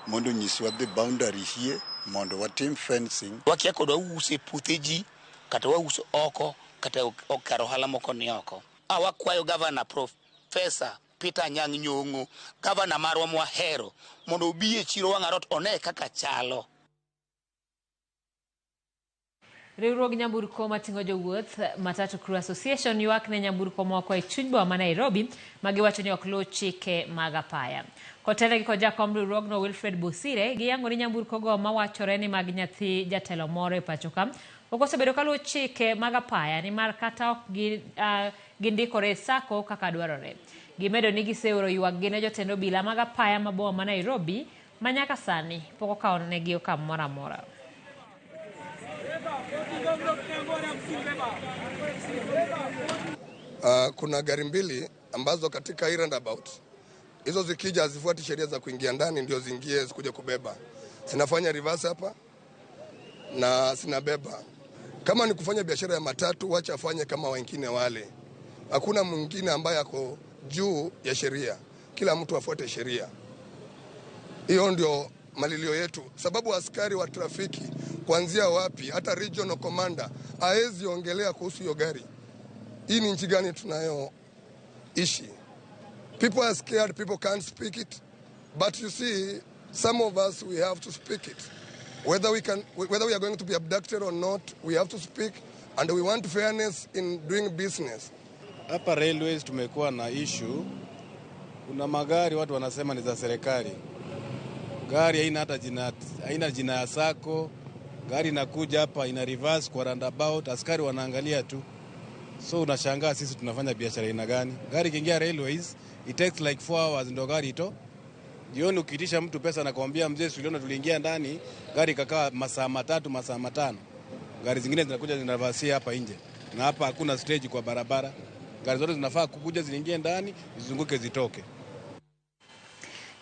mondo nyiswa the boundary hie mondo watim fencing. Wakia kod wauso e puothe ji kata wauso oko kata kar ohala moko ni oko. Wakwayo gavana Profesa Peter Anyang' Nyong'o, gavana marwa mwahero, mondo obi e chiro Wang'arot one kaka chalo. Riwruog nyamburko mating'o jowuoth Matatu Crew Association ywak ne nyamburko moko e chuny boma ma Nairobi ma giwacho ni ok luw chike mag apaya. Kotelnegi kod jakom riwruogno Wilfred Bosire, giyango ni nyamburko go mawachore ni mag nyathi jatelo moro e pacho ka ok osebedo kaluwo chike mag apaya nimar kata ok gindikore e sako kaka dwarore. Gimedo ni giseoro ywakgi ne jotend obila mag apaya ma boma ma Nairobi ma nyaka sani pok okawonegi okang' moro amora. Kuna gari mbili ambazo katika hii roundabout hizo zikija hazifuati sheria za kuingia ndani, ndio zingie zikuja kubeba. Zinafanya reverse hapa na zinabeba. Kama ni kufanya biashara ya matatu, wacha afanye kama wengine wale. Hakuna mwingine ambaye ako juu ya sheria. Kila mtu afuate sheria. Hiyo ndio malilio yetu. Sababu askari wa trafiki kuanzia wapi, hata regional commander haezi ongelea kuhusu hiyo gari. Hii ni nchi gani tunayoishi? People are scared, people can't speak it. But you see, some of us, we have to speak it. Whether we are going to be abducted or not, we have to speak, and we want fairness in doing business. Hapa railways tumekuwa na issue. Kuna magari watu wanasema ni za serikali. Gari haina hata jina, haina jina ya sako. Gari inakuja hapa ina reverse kwa roundabout, askari wanaangalia tu. So unashangaa sisi tunafanya biashara aina gani? Gari ikiingia railways, it takes like 4 hours ndio gari ito. Jioni ukiitisha mtu pesa anakuambia mzee, uliona tuliingia ndani, gari ikakaa masaa 3, masaa 5. Gari zingine zinakuja zinavasia hapa nje. Na hapa hakuna stage kwa barabara. Gari zote zinafaa kukuja ziniingie ndani, zizunguke zitoke.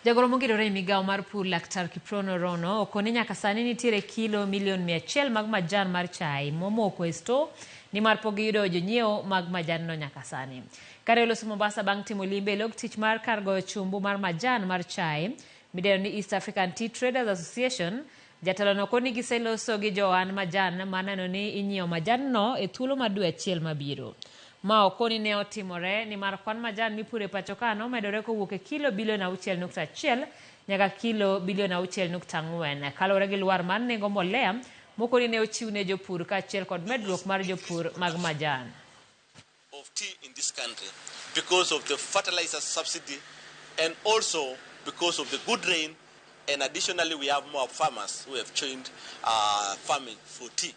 Jagoro mongirore e migao mar pur Laktar Kiprono Rono okoni nyaka sani nitiere kilo milion 100 mag majan mar chai momoko e sto nimar pok giyudo jonyiewo mag majan no nyaka sani. Kare oloso Mombasa bang' timo limbe e log tich mar kar goyo chumbu mar majan mar chai midendo ni East African Tea Traders Association. Jatelo no okoni giseloso gi johan majan maneno ni inyiewo majan no e thuolo mar dwe achiel mabiro. Ma okoni ne otimore nimar kwan majan mipuro e pacho ka nomedore kowuok e kilo bilion 6.1 nyaka kilo bilion 6.4 kaluwore gi lwar mar nengo mbolea mokoni ne ochiw ne jopur kaachiel kod medruok mar jopur mag majan. Of tea in this country because of the fertilizer subsidy and also because of the good rain, and additionally we have more farmers who have joined farming for tea.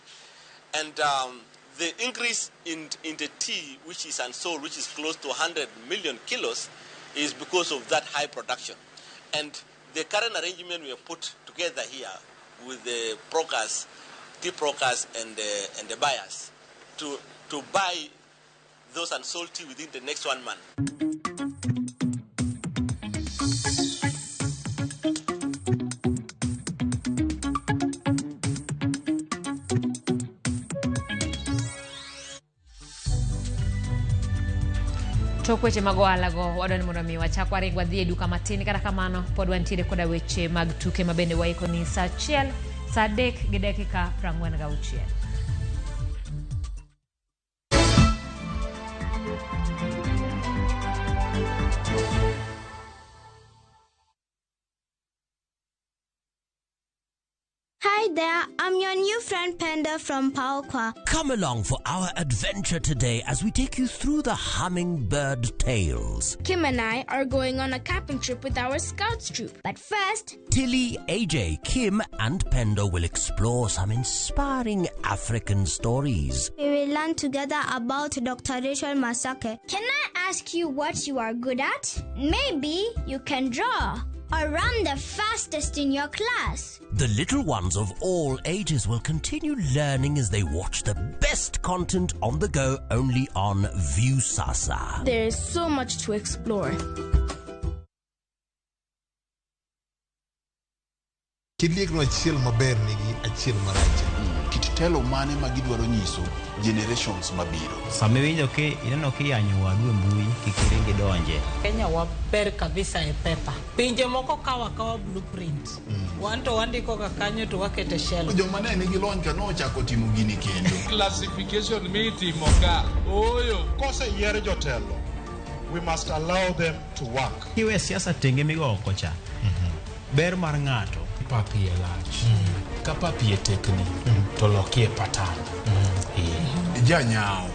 And the increase in the tea which is unsold, which is close to 100 million kilos, is because of that high production. And the current arrangement we have put together here with the brokers, tea brokers and the buyers to buy those unsold tea within the next 1 month. Tok weche mag ohala go wadwa ni mondo mi wachak waring wadhi e duka matin, kata kamano pod wantiere koda weche mag tuke mabende waiko ni saa 1, saa 3:46. Hi there, I'm your new friend Penda from Paokwa. Come along for our adventure today as we take you through the hummingbird tales. Kim and I are going on a camping trip with our scouts troop. But first, Tilly, AJ, Kim and Pendo will explore some inspiring African stories. We will learn together about Dr. Rachel Masake. Can I ask you what you are good at? Maybe you can draw or run the fastest in your class. The little ones of all ages will continue learning as they watch the best content on the go only on Viusasa. There is so much to explore. Kiliekno achiel maber nigi achiel marach. Kit telo mane ma gidwaro nyiso generations mabiro. Sama iwinjo ki ineno kiyanyo wadu e mbui kik iring idonje. Kenya waber kabisa e pepa. Pinje moko kawa kawa blueprint. Wan to wandiko ka kanyo to wakete shelf. Joma ne nigi lony ka nochako timo gini kendo. Classification mitimo ka. Oyo. Koseyier jotelo, we must allow them to work. Kiwe siasa tenge migo oko cha. Ber mar ng'ato. Papi e lach. Ka papi e tekni, to lokie patan. Janyao,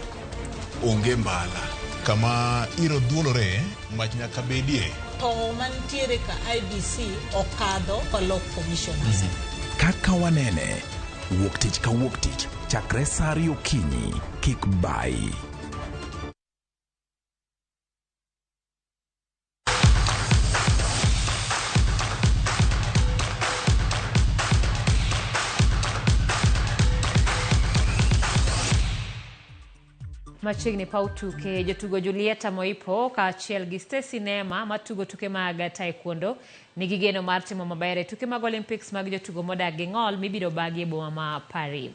onge mbala. Kama iro dhuolore, mach nyaka bedie. To mantiere ka IBC okadho kolok commissioners. Kaka wanene, wuok tich ka wuok tich, chakre saa 2 okinyi, kik bai. Machiegni paw tuke, jotugo Julieta Moipo kaachiel gi Stacy Neema matugo tuke mag taekwondo nigi geno mar timo maber e tuke mag Olympics mag jotugo modak gi ng'ol mibiro bagi e boma ma Paris.